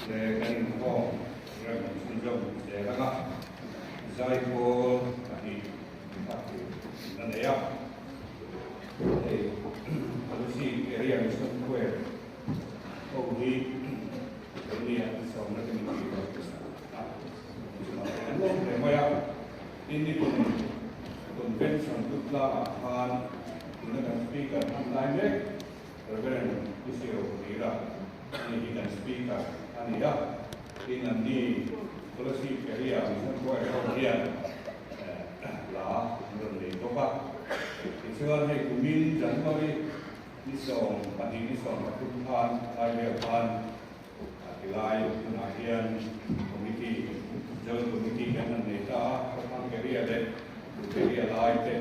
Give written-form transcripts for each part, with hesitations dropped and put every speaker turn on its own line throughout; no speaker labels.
Le kan inkhawm rem chhunzawm zel ang a, zaipawl pahnih a tur a nei a. Hei Kolasib area Mission Square ho hi keini an sawmna te min tih loh a, an lawm hle mai a. Tin nikum Convention Tutlangah khan tuna kan Speaker hman lai mek Reverend Isio Hira ani hi kan Speaker a ni a, tin anni Kolasib area Mission Choir ho hian hla an rawn nei bawk a. Tichuan hei kumin January ni 12 ni 13 khan lai vel khan a ti lai hunah hian Committee, Joint Committee kan han nei ta a, Khawthlang area leh Duh area lai te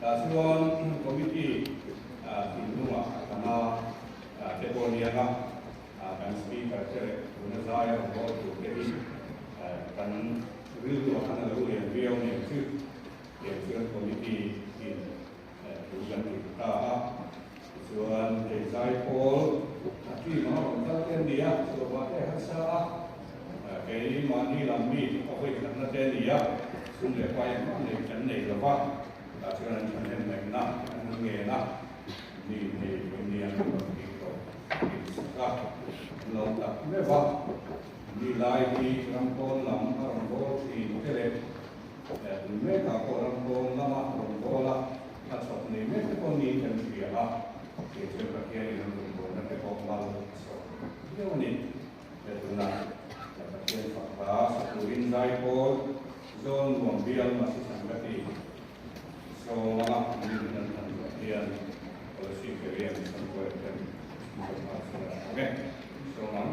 tah chuan Committee thinlungah a tanga te pawh aniang a, kan Speaker te leh tuna zaia rawn bawl tur te hi kan rilruah khan a lo lian viau nen chu tiang chuan Committee in Thu kan ti ta a, tichuan hei zaipawl a team anga rawn kal te an ni a, chhuahvah te a harsa a, keimahni lam mi a hawi khatna te a ni a, sum leh pai engmah nei kan nei lo va, tah chuan an thahnem ngaihna an han ngen a, mi hei vawiin an rawn tih tawh tih sak a, an lo tak meuh va, mi lai hi ram pawn lam a rawn bawl thin te leh Tun mekah pawh ram pawn lama rawn bawl a, a chhawp nei mek te pawh niin kan hria a, kei chuan Pathianin an rawn bawlna te pawh mal a sawm viau a ni. He tunah Pathian fak hla sa turin zaipawl zawl nuam bial Masi Sangati sawm anga min an han zuah hian Policy Career Mission Choir ten an rawn hal chhuah ang e. Sawm ang.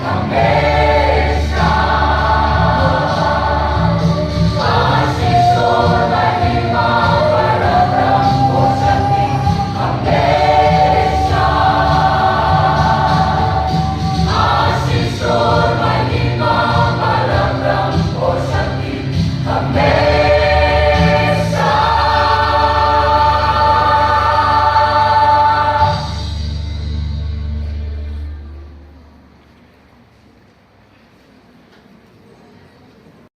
Amen.